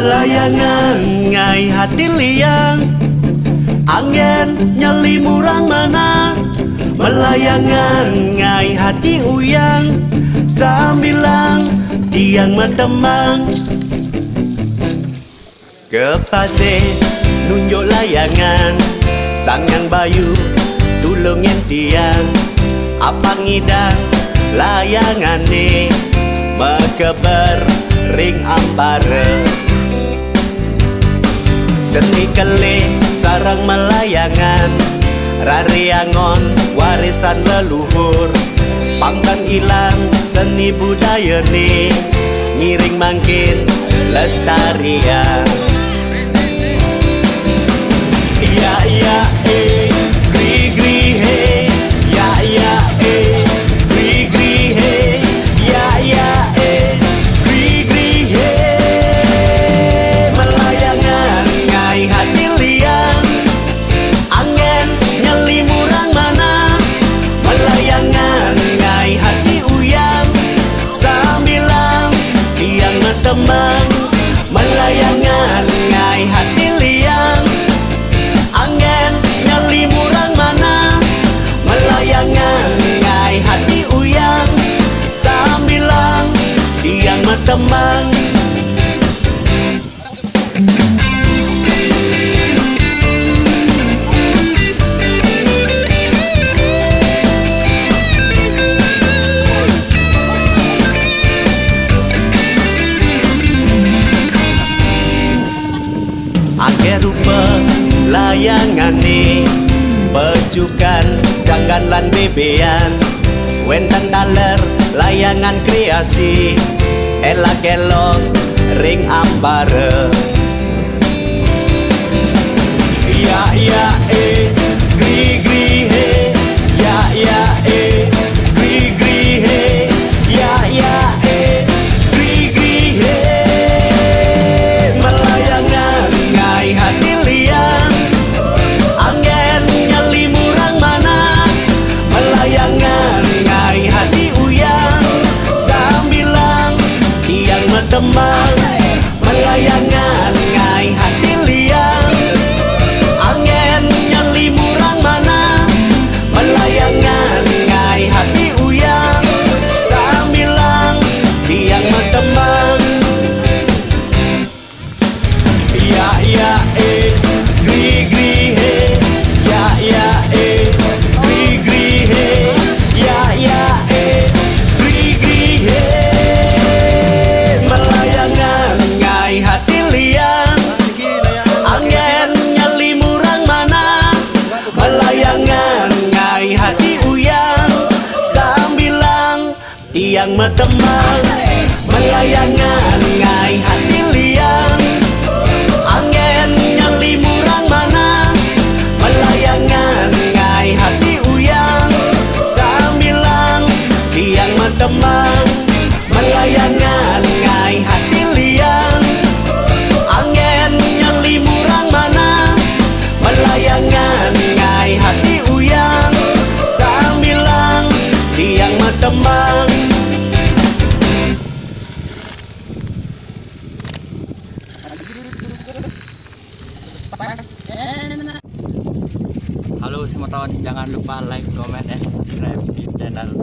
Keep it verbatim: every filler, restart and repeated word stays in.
Layangan ngai hati liang, anggen nyeli murang manah. Melayangan ngai hati uyang, sambilang tiang metembang. Ke pase nunjuk layangan, Sang Hyang Bayu tulungin tiang. Apang ngidang layangane mekeber ring ambara. Cenik kelih sareng melayangan, rare angon warisan leluhur. Pang tan ilang seni budayane, ngiring mangkin lestariang. Iya, iya, eh, gri, gri, he. Iya, iya, eh, gri, gri, he. Iya, iya, eh, gri, gri, he. Melayangan ngai hati liang, anggen nyeli murang manah. Melayangan ngai hati uyang, sambilang tiang metembang. Melayangan ngai hati liang, anggen nyeli murang manah. Melayangan ngai hati uyang, sambilang tiang metembang. Akeh rupa layangane, pecukan, janggan lan bebean. Wenten taler layangan kreasi, elak-elok ring ambara. Iya, iya, eh, gri, gri, he. Iya, iya, eh, gri, gri, he. Iya, iya, eh, gri, gri, he. Melayangan ngai hati liang, anggen nyeli murang manah. Melayangan ngai hati uyang, sambilang tiang metembang. Melayangan ngai hati liang, anggen nyeli murang manah. Melayangan ngai hati uyang, sambilang tiang metembang. Iya, iya, eh, gri, gri, he. Iya, iya, eh, gri, gri, he. Iya, iya, eh, gri, gri, he. Melayangan ngai hati liang, anggen nyeli murang manah. Melayangan ngai hati uyang, sambilang tiang metembang. Melayangan ngai hati liang, anggen nyeli murang manah. Melayangan ngai hati uyang, sambilang tiang metembang. Melayangan ngai hati liang, anggen nyeli murang manah. Melayangan ngai hati uyang, sambilang tiang metembang. Halo semeton, jangan lupa like, comment, and subscribe di channel